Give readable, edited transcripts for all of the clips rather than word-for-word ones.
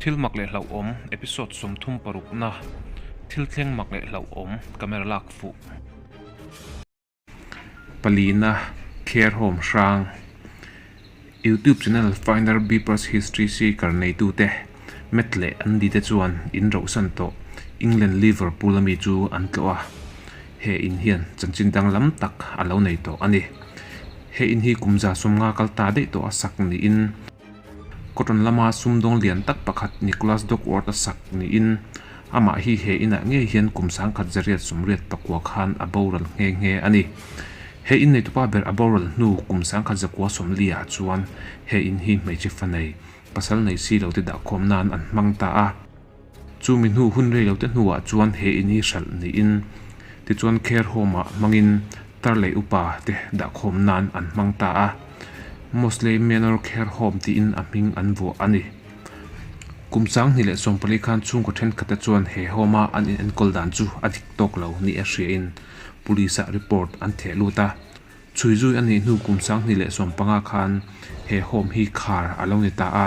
Thil mak leh hlauhawm episode 36 na Thil thleng mak leh hlauhawm camera lak fuh. Palina Care Home hrang YouTube channel Finder Beepers History Seeker neitute Matt leh Andy te chuan in rohsan tawh England Liverpool ami chu an tlawh a, he in hian chanchin danglam tak a lo nei tawh a ni. He in hi kum 150 kal ta daih tawh a sak niin Cotton lama sumdawng lian tak pakhat Nicholas Duckworth a sak niin amah hi he inah ngei hian kum 1989 khan a boral nghe nghe a ni. He in neitupa ber a boral hnu kum 1940 ah chuan he in hi hmeichhe fa nei, pasal nei si lo te dahkhawm nan an hmang ta a. Chumi hnu hun rei lo te hnuah chuan he in hi hralh niin tichuan care home ah hmangin tar leh upa te dahkhawm nan an hmang ta a, Mosley Manor Care Home tiin a hming an vuah a ni. Kum 2014 khan chhungkaw thenkhat te chuan he home a an in enkawl dan chu a dik tawk lo ni a hriain police ah report an theh lut a, chhui zui a nih hnu kum 2015 khan he home hi khar a lo ni ta a,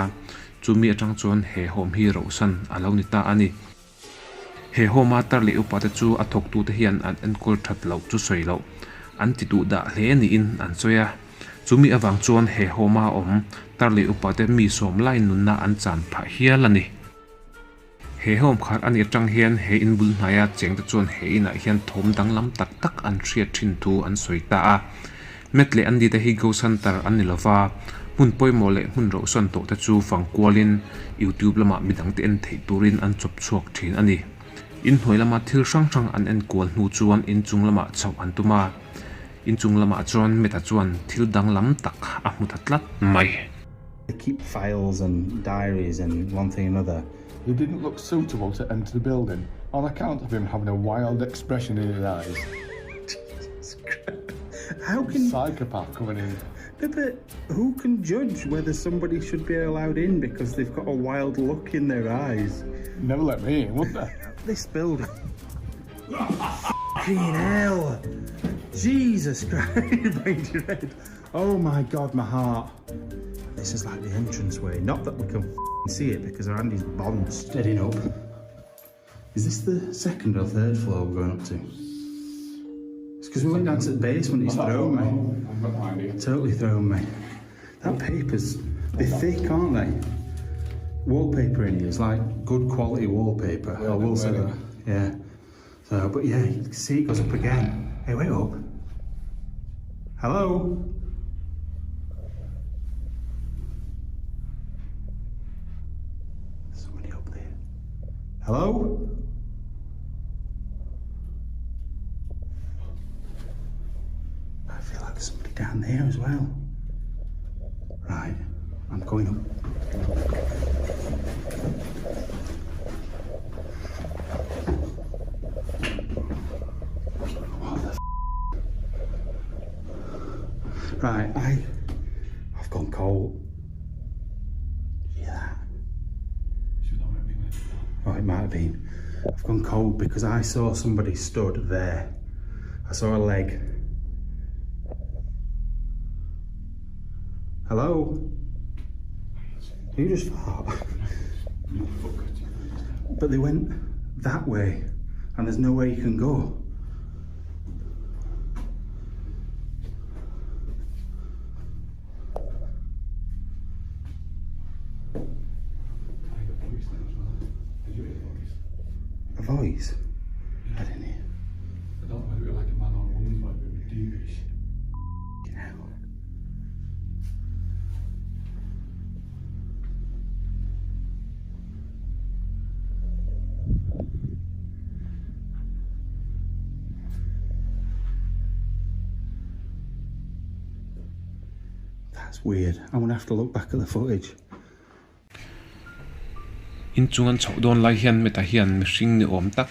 Chumi atang chuan he home hi rohsan a lo ni ta a ni. He home a tar leh upa te chu a thawktute hian an enkawl that loh chu sawi loh an ti duh dah hle niin an sawi a. Chumi avang chuan he home a awm tar leh upa te mi sawm lai nunna an chan phah hial a ni. He home khar a nih atang hian he in bul hnaia cheng te chuan he inah hian thawm danglam tak tak an hriat thin thu an sawi ta a. Matt leh Andy te hi ghost hunter an ni lova, hmun pawimawh leh hmun rohsan tawh te chu fang kualin YouTube lamah midang te en theih turin an chawp chhuak thin a ni. Inhnuai lama thil hrang hrang an en kual hnu chuan inchung lamah chhoh an tum a, inchung lamah chuan Matt-a chuan thil danglam tak a hmu ta tlat mai. They keep files and diaries and one thing another. He didn't look suitable to enter the building on account of him having a wild expression in his eyes. Jesus Christ. How can... Psychopath coming in. No, but who can judge whether somebody should be allowed in because they've got a wild look in their eyes? Never let me in, would they? This building. Fucking hell! Jesus Christ, banged your head. Oh my God, my heart. This is like the entranceway. Not that we can see it because Andy's bond steadying up. Is this the second or third floor we're going up to? It's because we went down to the basement, he's thrown me. I've got no idea. Totally thrown me. That paper's, they're thick, aren't they? Wallpaper in here is like good quality wallpaper. I will say that. Yeah. So, but yeah, you can see it goes up again. Hey, wait up. Hello? Somebody up there. Hello? I feel like there's somebody down there as well. Right, I'm going up. What the f? Right, I, I've gone cold. Did you hear that? Oh, it might have been. I've gone cold because I saw somebody stood there. I saw a leg. Hello? Did you just fart? But they went that way and there's nowhere you can go. A voice? I didn't hear. I don't know whether it was like a man or a woman's voice, but it was deepish. Hell. That's weird. I'm gonna have to look back at the footage. Inchung an chhoh dawn lai hian Meta hian mihring ni awm tak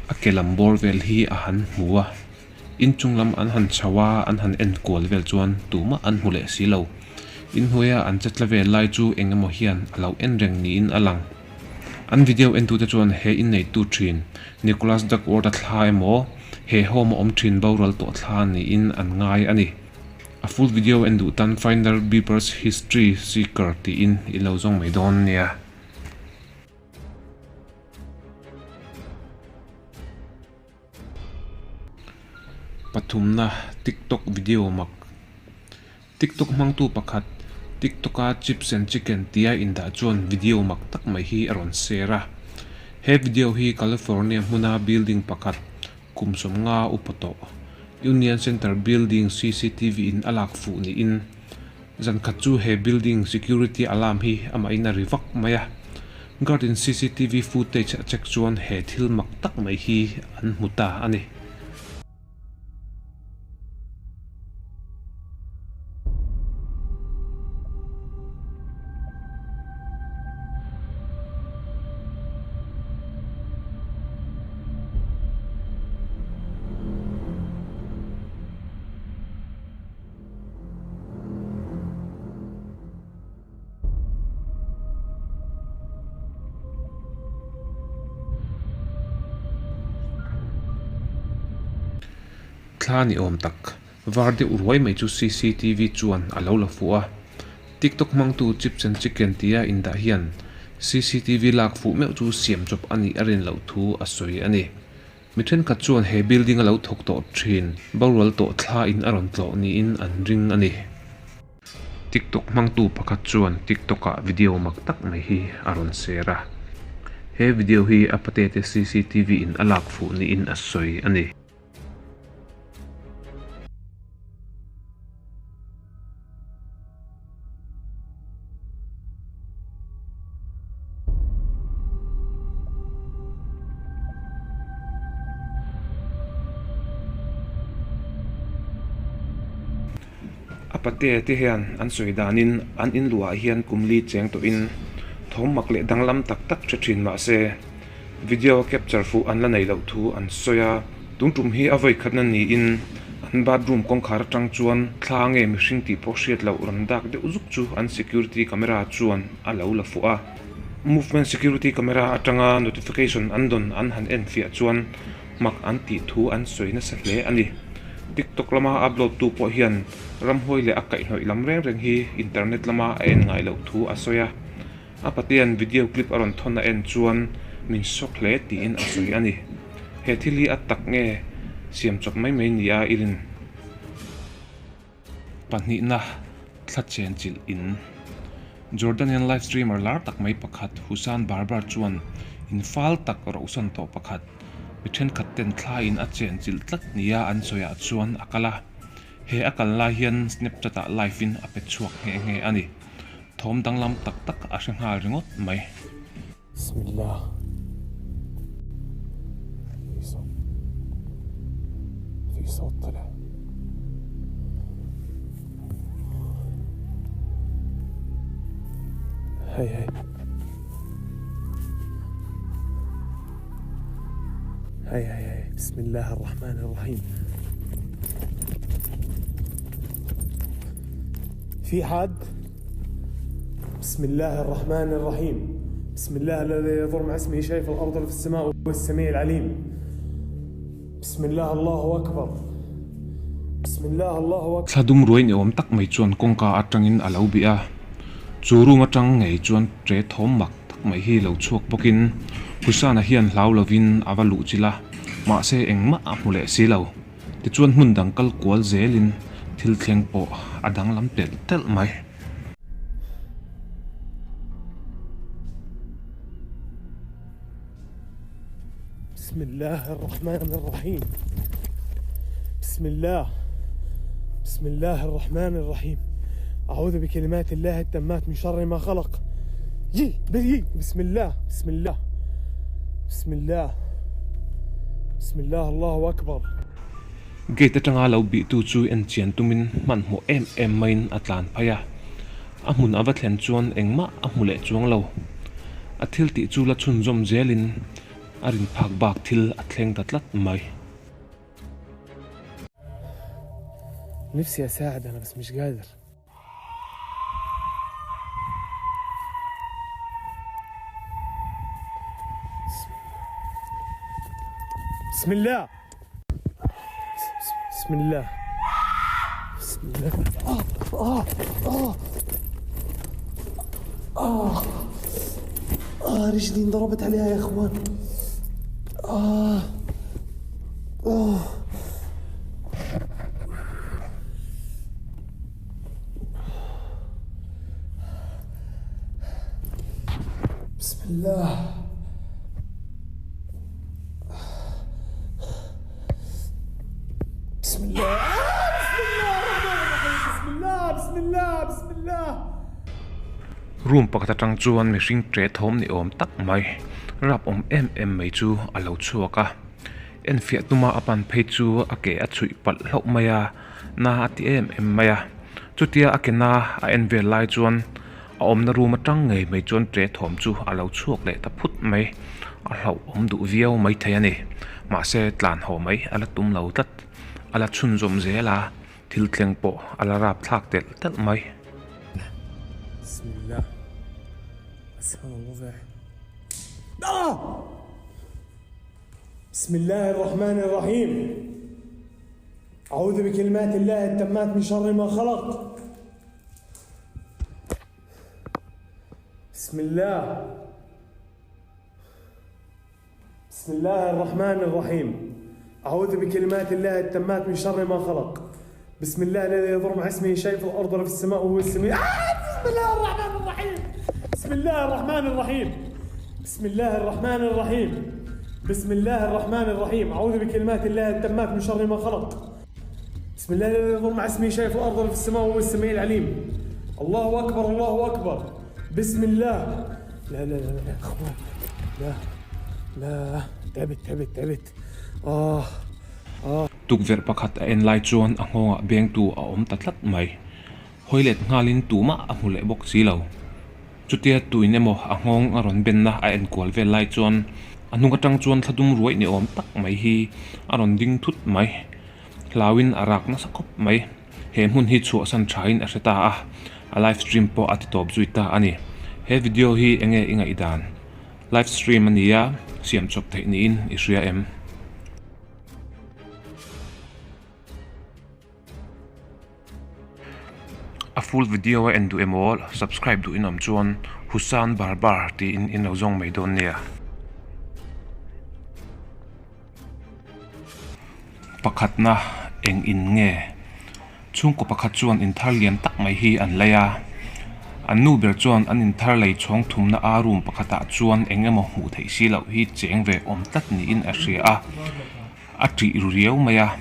a ke lam bawr vel hi a han hmu a, inchung lam an han chho a, an han en kual vel chuan tumah an hmu leh si lo. Inhnuaia an che tla vel lai chu eng emaw hian a lo en reng niin a lang. An video entute chuan he inneitu thin Nicholas Duckworth-a thla emaw he home a awm thin boral tawh thla niin an ngai a ni. A full video en duh tan Finder Beepers History Seeker tiin i lo zawng mai dawn nia. Pathumna TikTok video mak. TikTok hmangtu pakhat TikTok-a Chips and Chicken tia indah chuan video mak tak mai hi a rawn share a. He video hi California hmuna building pakhat kum 50 upa tawh Union Center Building cctv in a lak fuh niin zan khat chu he building security alarm hi amahin a ri vak mai a. Guard in cctv footage a check chuan he thil mak tak mai hi an hmu ta a ni. Thla ni awm tak var deuh ruai mai chu cctv chuan a lo la fuh a, TikTok hmangtu Chips and Chicken tia indah hian cctv lak fuh meuh chu siam chawp a nih a rin loh thu a sawi a ni. Mi thenkhat chuan he building a lo thawk tawh thin borual tawh thla in a rawn tlawh niin an ring a ni. TikTok hmangtu pakhat chuan TikTok ah video mak tak mai hi a rawn share a. He video hi a patete cctv in a lak fuh niin a sawi a ni. A patea te hian an sawi danin an in luhah hian kum li cheng tawhin thawm mak leh danglam tak tak hre thin mah se video a capture fuh an la nei loh thu an sawi a. Tun tum hi a vawi khatna niin an bathroom kawngkhar atang chuan thla nge mihring tih pawh hriat loh rawn dak deuh zuk chu an security camera chuan a lo la fuh a. Movement security camera atanga notification an dawn an han en fiah chuan mak an tih thu an sawi nasa hle a ni. TikTok lama upload tu pawh hian ramhuai leh a kaihhnawih lam reng reng hi internet lama a en ngai loh thu a sawi a. A patea'n video clip a rawn thawn a en chuan min shock hle tiin a sawi a ni. He thil hi a tak nge siam chawp mai mai nia i rin? Pahnihna thla chen chilh in Jordanian live streamer lar tak mai pakhat Husan Barbar chuan in fal tak rohsan tawh pakhat mi thenkhat ten thla in a chen chilh tlat nia an sawiah chuan a kal a. He a kal lai hian Snapchat ah live in a pe chhuak nghe nghe a ni. Thawm danglam tak tak a hre nghal ringawt mai. Bismillah. Fi sawt. Fi sawt tala. Hei hei. Hei hei hei. Bismillah ar-Rahman ar-Rahim. في حد؟ بسم الله الرحمن الرحيم بسم الله الذي لا يضر مع اسمه شيء في الأرض ولا في السماء وهو السميع العليم بسم الله الله أكبر بسم الله الله أكبر Thla dum ruai ni awm tak mai chuan kawngka atangin a lo bih a, chu room atang ngei chuan ṭe thawm mak tak mai hi lo chhuak bawkin Husana hian hlau lovin a va luh chilh a, mahse engmah a hmu leh si lo. Tichuan hmun dang kal kual zelin thil thleng pawh a danglam telh telh mai. Bismillah ar-Rahman ar-Rahim Bismillah Bismillah ar-Rahman ar-Rahim A'udhu bi kalimat Allah at-tammat min sharri ma khalaq Yi bi Bismillah Bismillah Bismillah Bismillah Allahu Akbar. Gate atanga lo bihtu chu en chian tumin hmanhmawh em em maiin a tlan phei a, a hmun a va thlen chuan engmah a hmu leh chuang lo. A thil tih chu la chhunzawm zelin a rin phak bak thil a thleng ta tlat mai. Nifsi asa'ad ana bas mish qadir. Bismillah Bismillah Bismillah Ah ah ah آه آه رجلي انضربت عليها يا اخوان آه آه Bismillah. Bismillah. Bismillah. Bismillah. Bismillah. Room pakhat atang chuan mihring ṭe thawm ni awm tak mai rap awm em em mai chu a lo chhuak a. Enfiah tuma a pan phei chu a ke a chhuih palh hlauh mai a, na a ti em em mai a. Chutia a ke na a en vel lai chuan a awmna room atang ngei mai chuan ṭe thawm chu a lo chhuak leh ta phut mai. A hlauhawm duh viau maithei a ni. Mahse tlan haw mai a la tum lo tlat. A la chhunzawm zel a, thil thleng pawh a la rap thlak telh telh mai. Bismillah. Ah! بسم الله الرحمن الرحيم أعوذ بكلمات الله التامات من شر ما خلق بسم الله بسم الله الرحمن الرحيم أعوذ بكلمات الله التامات من شر ما خلق بسم الله الذي يضر مع اسمه شيء في الأرض ولا في السماء وهو السميع آه! بسم الله الرحمن الرحيم بسم الله الرحمن الرحيم بسم الله الرحمن الرحيم بسم الله الرحمن الرحيم أعوذ بكلمات الله التامات من شر ما خلق بسم الله الذي يضر مع اسمه شيء في الأرض ولا في السماء وهو السميع العليم الله أكبر الله أكبر بسم الله لا لا لا لا يا أخوان لا لا تعبت تعبت تعبت آه آه Tukverh pakhat a en lai chuan a nghawngah bengtu a awm ta tlat mai. Hawi let nghalin tumah a hmu leh bawk si lo. Chutia tuin emaw a nghawng a rawn benna a enkual vel lai chuan a hnung atang chuan thla dum ruaih ni awm tak mai hi a rawn ding thut mai. Hlauin a rak nasa khawp mai. He hmun hi chhuahsan thain a hre ta a, a live stream pawh a ti tawp zui ta a ni. He video hi enge i ngaihdan? Live stream a nia, siam chawp theih niin i hria em? A full video a en duh emaw subscribe duh in awm chuan Husan Barbar tiin in lo zawng mai dawn nia. Pakhatna eng in nge? Chhungkaw pakhat chuan inthar lian tak mai hi an lei a, an nu ber chuan an inthar lei chhawng thumna a room pakhatah chuan eng emaw hmuh theih si loh hi cheng ve awm tlat niin a hria a. A ṭih ru riau mai a,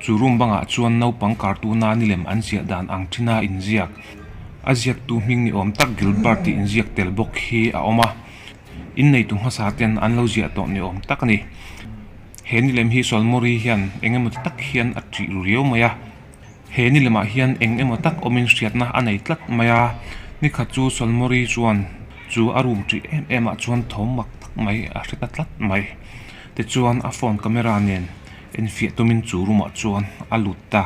chu room bangah chuan naupang cartoon-a nilem an ziah dan ang ṭhina inziak, a ziaktu hming ni awm tak Gilbert tih inziak tel bawk hi a awm a, inneitu hmasa ten an lo ziah tawh ni awm tak a ni. He nilem hi Solmori hian eng emaw ti tak hian a ṭih ru riau mai a, he nilemah hian eng emaw tak awmin hriatna a nei tlat mai a, nikhat chu Solmori chuan chu a room ṭih em em ah chuan thawm mak tak mai a hre ta tlat mai. Tichuan a phone camera nen enfiah tumin chu room ah chuan a lut ta.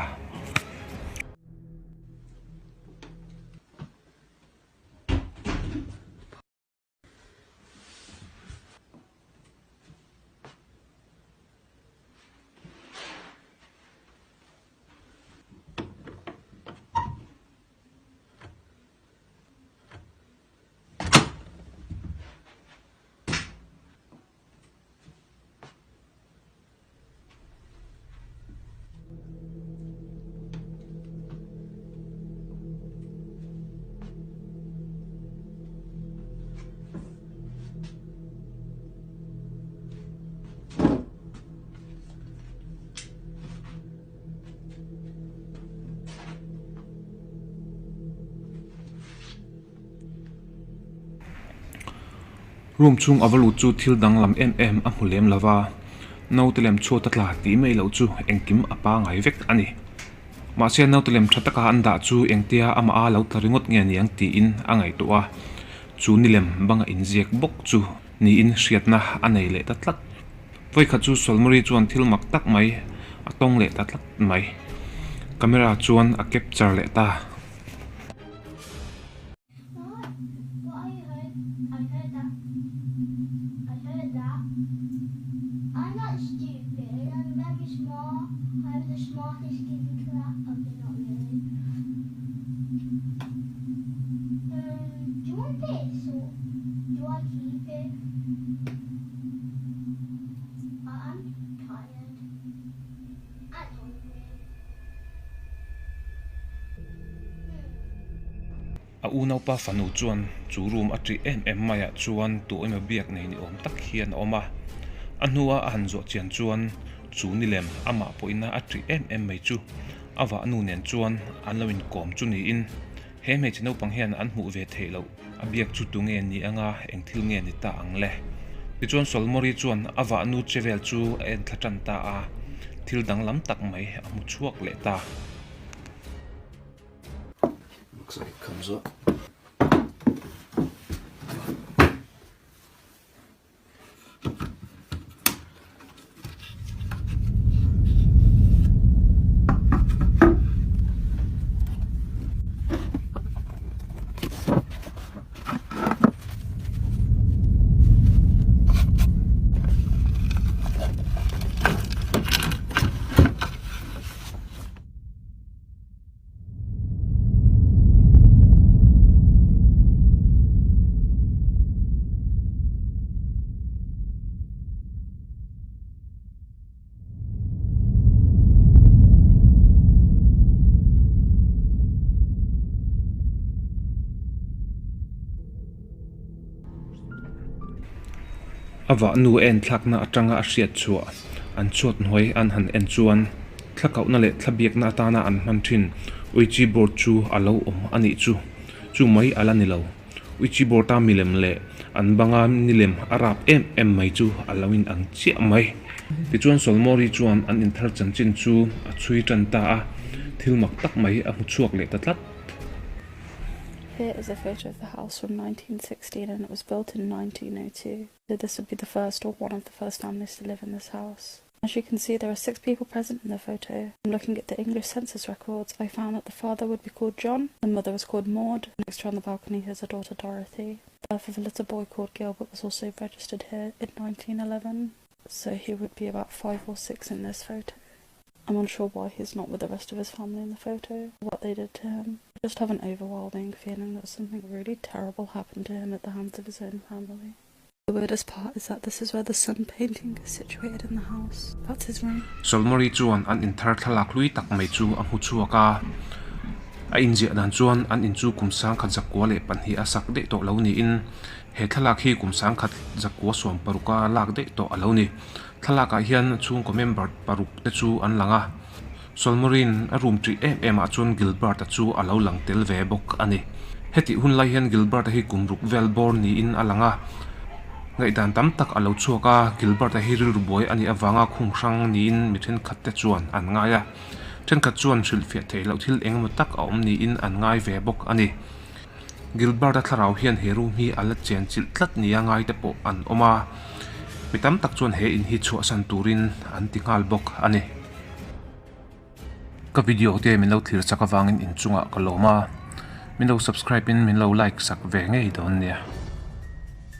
Room chhung a va lut chu thil danglam em em a hmu lem lova, naute lem chhuat a tla tih mai loh chu engkim a pangai vek a ni. Mahse naute lem tha taka an dah chu engtia amah a lo tla ringawt nge niang tiin a ngaihtuah a, chu nilem banga inziak bawk chu niin hriatna a nei leh ta tlat. Vawikhat chu Solmuri chuan thil mak tak mai a tawng leh ta tlat mai. Camera chuan a capture leh ta. A unaupa fanu chuan chu room a ṭih em em maiah chuan tu emaw biak nei ni awm tak hian a awm a. A hnua a han zawh chian chuan chu nilem amah pawhina a ṭih em em mai chu a vahnu nen chuan an lo inkawm chu niin he hmeichhe naupang hian an hmuh ve theih loh a biak chu tunge ni anga eng thil nge ni ta ang le? Tichuan Solmori chuan a vahnu che vel chu a enthla tan ta a, thil danglam tak mai a hmu chhuak leh ta. Looks like it comes up. A vahnu a enthlakna atanga a hriat chhuah an chhuat hnuai an han en chuan thlakauhna leh thlabiakna atana an hman thin Ouija board chu a lo awm a nih chu. Chu mai a la ni lo. Ouija board a milem leh an banga nilem a rap em em mai chu a lo in ang chiah mai. Tichuan Solmori chuan an inthar chanchin chu a chhui tan ta a, thil mak tak mai a hmu chhuak leh ta tlat. Here is a photo of the house from 1916 and it was built in 1902. So this would be the first or one of the first families to live in this house. As you can see, there are six people present in the photo. I'm looking at the English census records, I found that the father would be called John, the mother was called Maud, next to her on the balcony is a daughter Dorothy. The birth of a little boy called Gilbert was also registered here in 1911, so he would be about five or six in this photo. I'm unsure why he's not with the rest of his family in the photo, what they did to him. I just have an overwhelming feeling that something really terrible happened to him at the hands of his own family. The weirdest part is that this is where the sun painting is situated in the house. That's his room. Solmori chuan an inthar thlalak hlui tak mai chu a hmu chhuak a, a inziah dan chuan an in chu kum sangkhat zakua leh pahnih a sak daih tawh lo niin he thlalak hi kum sangkhat zakua sawm paruka lak daih tawh a lo ni. Thlalakah hian chhungkaw member paruk te chu an lang a, Solmori'n a room ṭih em em ah chuan Gilbert-a chu a lo lang tel ve bawk a ni. Hetih hun lai hian Gilbert-a hi kum ruk vel bawr niin a lang a, ngaihdan tam tak a lo chhuak a, Gilbert-a hi rilru buai a nih avanga khung hrang niin mi thenkhat te chuan an ngai a, thenkhat chuan hrilhfiah theih loh thil eng emaw tak a awm niin an ngai ve bawk a ni. Gilbert-a thlarau hian he room hi a la chen chilh tlat nia ngai te pawh an awm a, mi tam tak chuan he in hi chhuahsan turin an ti nghal bawk a ni. Ka video te min lo thlir chak avangin inchungah ka lawm a, min lo subscribe in min lo like sak ve ngei dawn nia.